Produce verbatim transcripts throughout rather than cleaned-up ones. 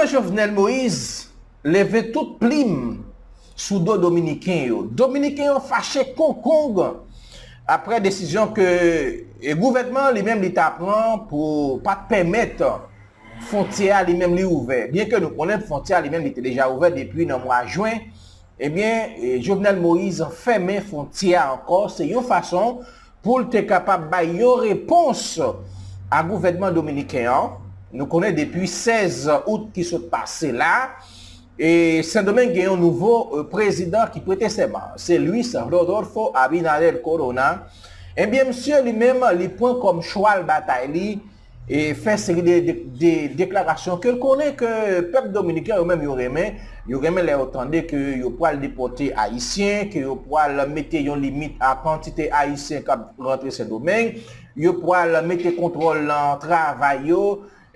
Jovenel Moïse leve tout plim sou do dominiken yo. Dominiken yo fache kongkong apre desizyon ke e gouvènman li menm li ta pran pou pa t pèmèt fwontyè a li menm li ouvè. Byen ke nou konnen fwontyè a li menm li te deja ouvè depi nan mwa jen, ebyen, e, Jovenel Moïse fèmen fwontyè a ankò. Se yon fason pou l te kapab bay yon repons a gouvènman dominiken an. Nou konnen depi sèz out ki sot pase la, e Sendomeng gen yon nouvo, e, prezidan ki prete sèman. Se Luis Rodolfo Abinader Corona. Ebyen, misye li menm, li pran kòm chwal batay li, e fè seri de, de, de deklarasyon ke l konnen ke pèp dominiken yo menm yo renmen. Yo renmen lè yo tande ke yo pral depòte Ayisyen, ke yo pral mete yon limit a kantite Ayisyen k ap rantre Sendomeng, yo pral mete kontwòl nan travay yo.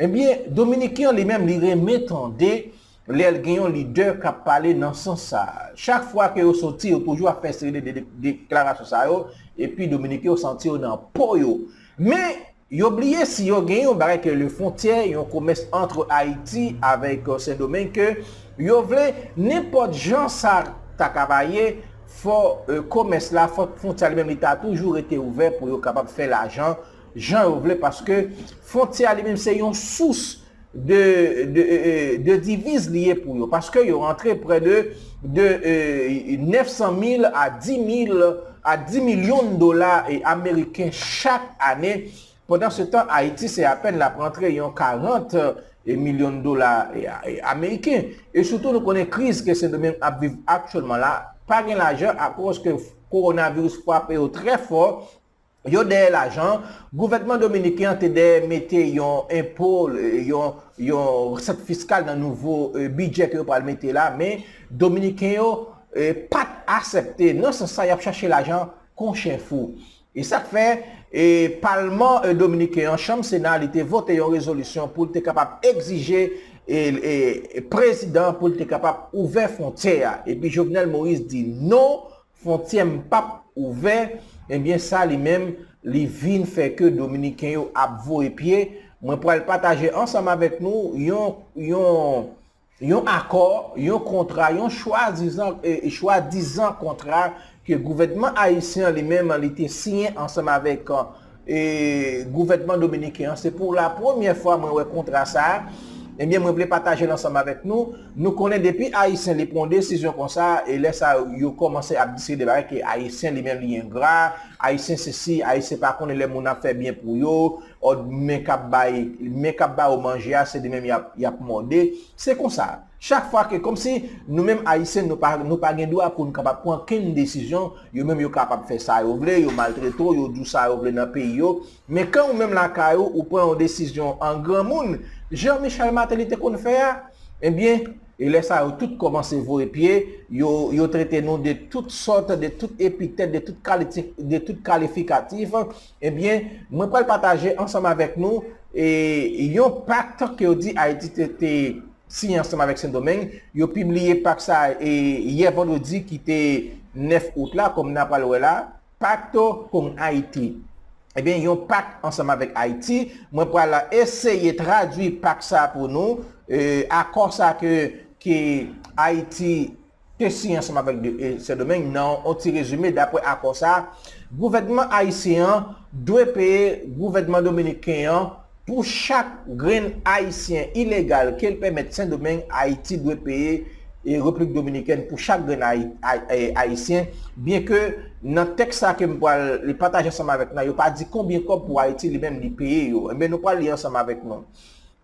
Ebyen, dominiken an li menm, li renmen tande lè l gen yon lidè k ap pale nan sans sa a. Chak fwa ke yo soti, yo toujou ap fè seri de, de, de deklarasyon sa yo, epi dominiken yo santi yo nan po yo. Men, yo bliye si yo gen yon bagay ke le fwontyè, yon komès antre Ayiti avèk, e, Sendomeng, ke yo vle nenpòt jan sa ta ka va ye, fò, e, komès la, fò fwontyè li menm li ta toujou rete ouvè pou yo kapab fè lajan jan yo vle, paske fwontyè li menm se yon sous de, de, e, e, de diviz li ye pou yo, paske yo rantre prè de, de, e, nèf san mil a di mil, a di milyon dola, e, ameriken chak ane. Pandan se tan, Ayiti se apèn l ap rantre yon karant, e, milyon dola, e, e, ameriken. E sitou nou konnen kriz ke Sendomeng ap viv aktyèlman la, pa gen lajan akoz ke kowonaviris frape yo trè fò. Yo dèyè lajan. Gouvènman dominiken an te dèyè mete yon enpo, yon, yon resèt fiskal nan nouvo, e, bidjè ke yo pral mete la, men dominiken yo, e, pa t aksepte. Nan sans sa, y ap chache lajan kon chen fou. E sa k fè, e, palman, e, dominiken an, chanm Sena, li te vote yon rezolisyon pou l te kapab egzije, e, e, e, prezidan pou l te kapab ouvè fwontyè a. Epi Jovenel Moïse di non, fwontyè m p ap ouvè, ebyen sa li menm, li vin fè ke dominiken yo ap voye pye. Mwen pral pataje ansanm avèk nou yon, yon, yon akò, yon kontra, yon chwadizan, e, chwadizan kontra ke gouvènman ayisyen an li menm li te siyen ansanm avèk, e, gouvènman dominiken an. Se pou la premyè fwa mwen wè kontra sa a. Ebyen, mwen vle pataje l ansanm avèk nou. Nou konnen depi Ayisyen li pran yon desizyon konsa, e lè sa a, yo kòmanse ap di seri de bagay ke Ayisyen li menm li engra, Ayisyen sesi, Ayisyen pa konnen lè moun ap fè byen pou yo, òd men k ap bay, men k ap ba yo manje a, se li menm y ap, y ap mòde. Se konsa. Chak fwa ke, kòmsi nou menm Ayisyen, nou pa, nou pa gen dwa pou nou kapab pran kenn desizyon, yo menm yo kapab fè sa yo vle, yo maltrete w, yo di w sa yo vle nan peyi yo. Men kan ou menm lakay ou, ou pran yon desizyon an granmoun, jan Michel Martelly te konn fè a, ebyen, e lè sa yo tout kòmanse voye pye, yo, yo trete nou de tout sòt, de tout epitèt, de tout kaliti-, de tout kalifikatif. Ebyen, mwen pral pataje ansanm avèk nou, e, yon pak ke yo di Ayiti te, te siyen ansanm avèk Sendomeng. Yo pibliye pak sa, e, yè vandredi ki te nèf out la, kòm n a pral wè la. Pacto con Haiti. Ebyen, yon pak ansanm avèk Ayiti. Mwen pral eseye tradui pak sa pou nou. E, akò sa ke, ke Ayiti te siyen ansanm avèk de, e, Sendomeng. Nan yon ti rezime, daprè akò sa, gouvènman ayisyen an dwe peye gouvènman dominiken an pou chak grenn Ayisyen ilegal ke l pèmèt Sendomeng, Ayiti dwe peye, e, Repiblik Dominikèn pou chak grenn Ayi-, Ay-, e, Ayisyen, byenke nan tèks sa ke m pral pataje ansanm avèk nou, yo pa di konbyen kòb pou Ayiti li menm li peye yo. Ebyen, nou pral li ansanm avèk nou.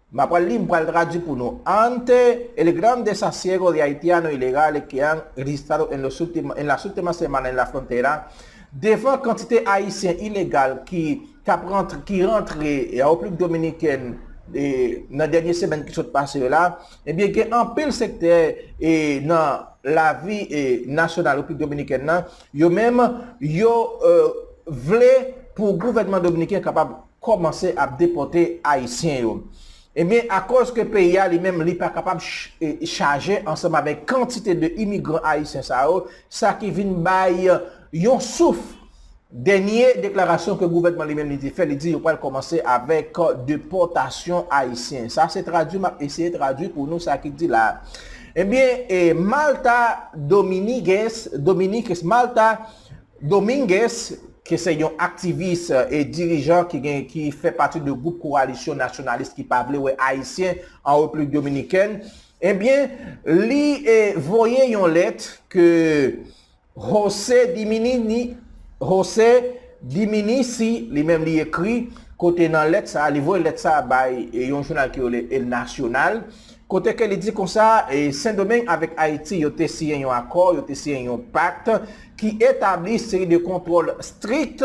M ap pral li, m pral tradui pou nou. Ante el grande sasiego de haitiano ilegales que han registrado en los últimos, en las últimas semanas en la frontera, devan kantite Ayisyen ilegal ki, k ap rantre, ki rantre, e, an Repiblik Dominikèn, e, nan dènye semèn ki sot pase yo la, ebyen, gen anpil sektè, e, nan lavi, e, nasyonal Repiblik Dominikèn nan, yo menm, yo, e, vle pou gouvènman dominiken kapab kòmanse ap depòte Ayisyen yo. Ebyen, akoz ke peyi a li menm, li pa kapab ch-, e, chaje ansanm avèk kantite de imigran ayisyen sa yo, sa ki vin bay yon souf Dènye deklarasyon ke gouvènman li menm li te fè, li di yo pral kòmanse avèk depòtasyon ayisyen. Sa se tradui, m ap eseye tradui pou nou sa ki di la. Ebyen, e Marta Domínguez, Domínguez, Marta Domínguez, ke se yon aktivis e dirijan ki gen, ki fè pati de gwoup Kowalisyon Nasyonalis ki pa vle wè Ayisyen an Repiblik Dominikèn, ebyen, li e voye yon lèt ke José Diminini, José Diminisi, li menm li ekri, kote nan lèt sa, li voye lèt sa bay e yon jounal ki rele El Nacional, kote ke li di konsa, e Sendomeng avèk Ayiti, yo te siyen yon akò, yo te siyen yon pakt ki etabli seri de kontwòl strik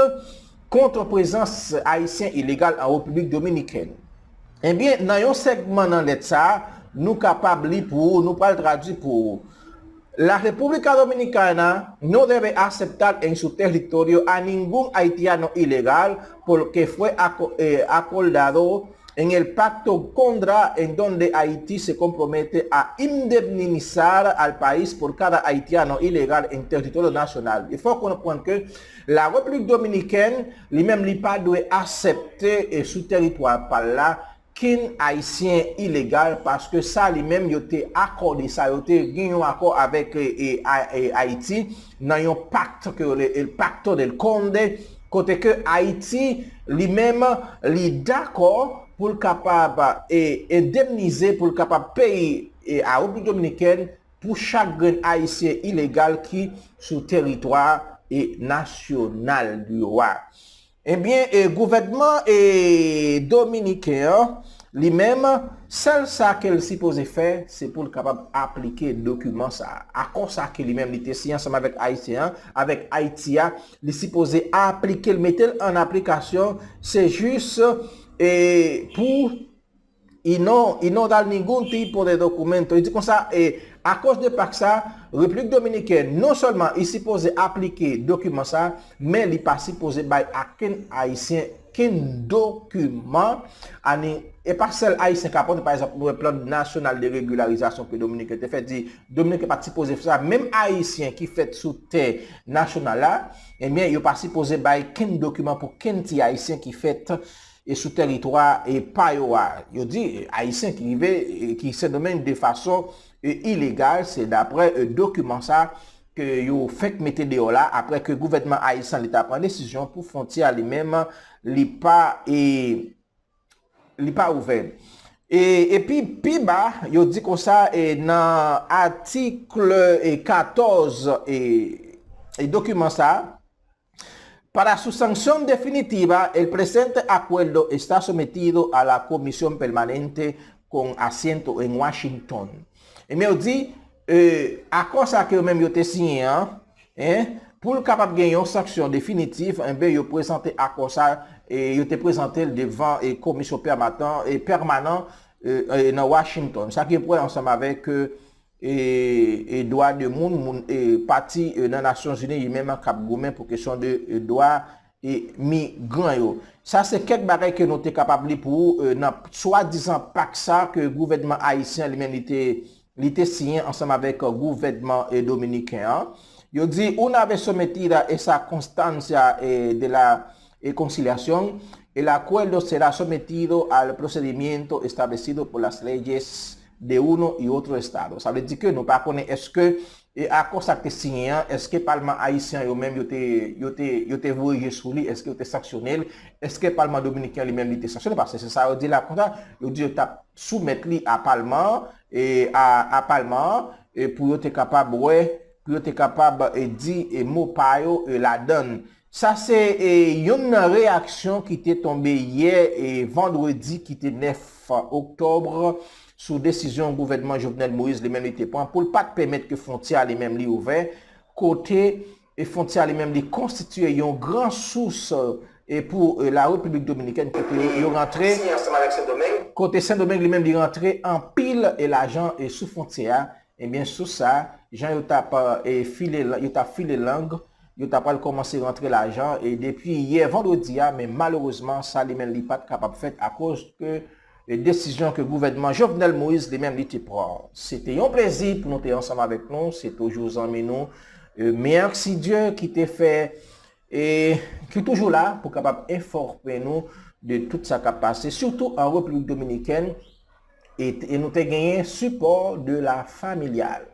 kont prezans ayisyen ilegal an Repiblik Dominikèn. Ebyen, nan yon segman nan lèt sa, nou kapab li pou ou, nou pral tradui pou ou. La República Dominicana no debe aceptar en su territorio a ningún haitiano ilegal porque fue aco- eh, acordado en el pacto Condra en donde Haití se compromete a indemnizar al país por cada haitiano ilegal en territorio nacional. Il faut comprendre que la République dominicaine, li menm, li pa dwe aksepte e sou teritwa pa l la, kenn Ayisyen ilegal, paske sa li menm yo te akòde sa, yo te gen yon akò avèk e, e, A- e, Ayiti nan yon pakt ke yo rele El Pacto del Conde, kote ke Ayiti li menm li dakò pou l kapab e, endemnize, pou l kapab peye e, a Repiblik Dominikèn pou chak grenn Ayisyen ilegal ki sou teritwa e, nasyonal yo a. Ebyen, e, gouvènman e, dominiken an, li menm, sèl sa ke l sipoze fè, se pou l kapab aplike dokiman sa a. Akò sa ke li menm li te siyen ansanm avèk Ayisyen an, avèk Ayiti a, li sipoze aplike l, mete l an aplikasyon, se jis e, pou y no, y no dar ningún tipo de documento. Li di konsa, e, akoz de pakt sa, Repiblik Dominikèn, non sèlman li sipoze aplike dokiman sa, men li pa sipoze bay a kenn Ayisyen kenn dokiman, ani, e pa sèl Ayisyen k ap rantre, pa egzanp, nou wè plan nasyonal de regularizasyon ke Dominiken te fè, di Dominiken pa t sipoze fè sa, menm Ayisyen ki fèt sou tè nasyonal la, ebyen, yo pa sipoze bay kenn dokiman pou kenn ti Ayisyen ki fèt e sou teritwa e pa yo a. Yo di, e, Ayisyen ki rive, e, ki Sendomeng de fason e, ilegal, se daprè e, dokiman sa ke yo fenk mete deyò la, aprè ke gouvènman ayisyen li ta pran desizyon pou fwontyè a li menm, li pa, e, li pa ouvè. E, epi pi ba, yo di konsa, e, nan atik e, katòz e, e dokiman sa, Para su sanción definitiva, el presente acuerdo está sometido a la Comisión Permanente con asiento en Washington. Ebyen, yo di, e, akò sa ke yo menm yo te siyen an, en, pou l kapab gen yon sanksyon definitif, enben, yo prezante akò sa, e, yo te prezante l devan e, komisyon pèmatan, e, pèmanan e, e, nan Washington. Sa ki pran ansanm avèk e, e, e dwa de moun, moun e, pati e, nan Nasyonzini, li menm k ap goumen pou kesyon de e, dwa e, migran yo. Sa se kèk bagay ke nou te kapab li pou ou e, nan swadizan pak sa ke gouvènman ayisyen li menm li te, li te siyen ansanm avèk e, gouvènman e, dominiken an. Yo di, una vez sometida esa constancia e, de la e, conciliación, el acuerdo será sometido al procedimiento establecido por las leyes de uno y otro estado. Sa vle di ke nou pa konnen èske e, akò sa k te siyen an, èske palman ayisyen yo menm yo te, yo te, yo te voye je sou li, èske yo te sanksyone l, èske palman dominiken li menm li te sanksyone, paske se sa yo di la konsa, yo di yo t ap soumèt li a palman an, e, a, a palman an, e, pou yo te kapab wè, pou yo te kapab e, di e, mo pa yo e, ladan l. Sa se e, youn nan reyaksyon ki te tonbe yè e, vandredi ki te nèf oktòb sou desizyon gouvènman Jovenel Moïse li menm li te pran pou l pa t pèmèt ke fwontyè a li menm li ouvè, kote e, fwontyè a li menm li konstitye yon gran sous e, pou e, la Repiblik Dominikèn kote yo, yo rantre, kote Sendomeng li menm li rantre anpil e, lajan e, sou fwontyè a. Ebyen, sou sa, jan yo t ap e, file, yo t ap file lang, yo ta pral kòmanse rantre lajan e depi yè vandredi a, men malerezman, sa li menm li pa t kapab fèt akoz ke e, desizyon ke gouvènman Jovenel Moïse li menm li te pran. Se te yon plezi pou nou te ansanm avèk nou, se toujou zanmi nou e, Merci Dieu ki te fè e ki toujou la pou kapab enfòme nou de tout sa k ap pase, sitou an Repiblik Dominikèn, e, e nou te genyen sipò de la familial.